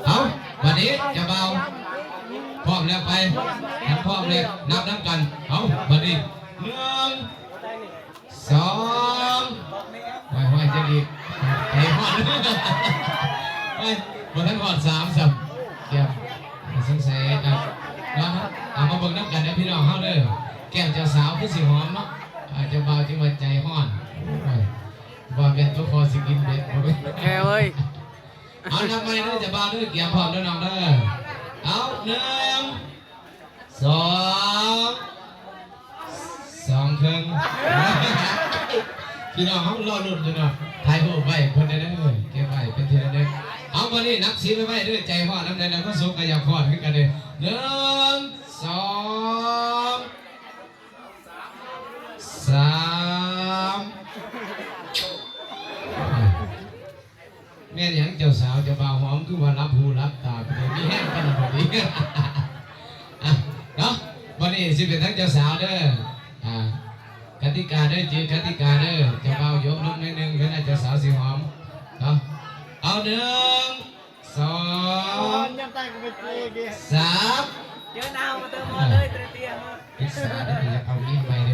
ເອົາ ບັດນີ້ເຈົ້າບ່າວ ພ້ອມແລ້ວໄປ ຄັນພ້ອມແລ້ວນັບນຳກັນ. ເອົາ ບັດນີ້ ໜຶ່ງ ສອງ ໂອ້ຍ ໂອ້ຍ ຈັກອີກ ໃຈຮ້ອນ ໂອ້ຍ ບໍ່ທັນຮອດສາມຊ້ຳ ກຽມ ສົງໄສ ເອົາ ເອົາມາເບິ່ງນຳກັນເດີພີ່ນ້ອງເຮົາເດີ ແກ້ມເຈົ້າສາວຄືຊິຫອມເນາະ ເຈົ້າບ່າວຈຶ່ງວ່າໃຈຮ້ອນ ໂອ້ຍ ວ່າແມ່ນຕົວຄໍຊິກິນເບັດ ແທ້ເວີຍ. ເອົາ ນັບໃໝ່ເດີ ເຈົ້າບ່າວເດີ ກຽມພ້ອມເດີນ້ອງເດີ ເອົາ ໜຶ່ງ ສອງ ສອງເຄິ່ງ ພີ່ນ້ອງເຮົາລໍລຸ້ນຢູ່ເນາະ ຖ່າຍຮູບໄວ້ເພິ່ນແດ່ເດີ ເກັບໄວ້ເປັນທີ່ລະນຶກ. ເອົາ ບັດນີ້ນັບສິບໄວ້ເດີ ໃຈຮ້ອນນຳໃດ ແລ້ວກໍສົກກໍຢາກຮ້ອນຄືກັນເດີ ໜຶ່ງ ສອງ ສາມ ແມ່ນຫຍັງເຈົ້າສາວເຈົ້າບ່າວຫອມຄືວ່າຫຼັບຫູຫຼັບຕາໄປເລີຍ ມີແຮງປານນັ້ນບໍ່ດີ ອ່ະ ເນາະ ບັດນີ້ຊິເປັນທາງເຈົ້າສາວເດີ ອ່າ ກະຕິກາເດີ ຈື່ກະຕິກາເດີ ເຈົ້າບ່າວຍົກລົງໜ້ອຍໜຶ່ງ ເວລາເຈົ້າສາວຊິຫອມເນາະ ເອົາ ໜຶ່ງ ສອງ ສາມ ເຈີໜາວມາເຕີມເລີຍ ເຕຍມາ ປຶກສາເດີ ຢາກເອົາມີດໃໝ່ເດີ.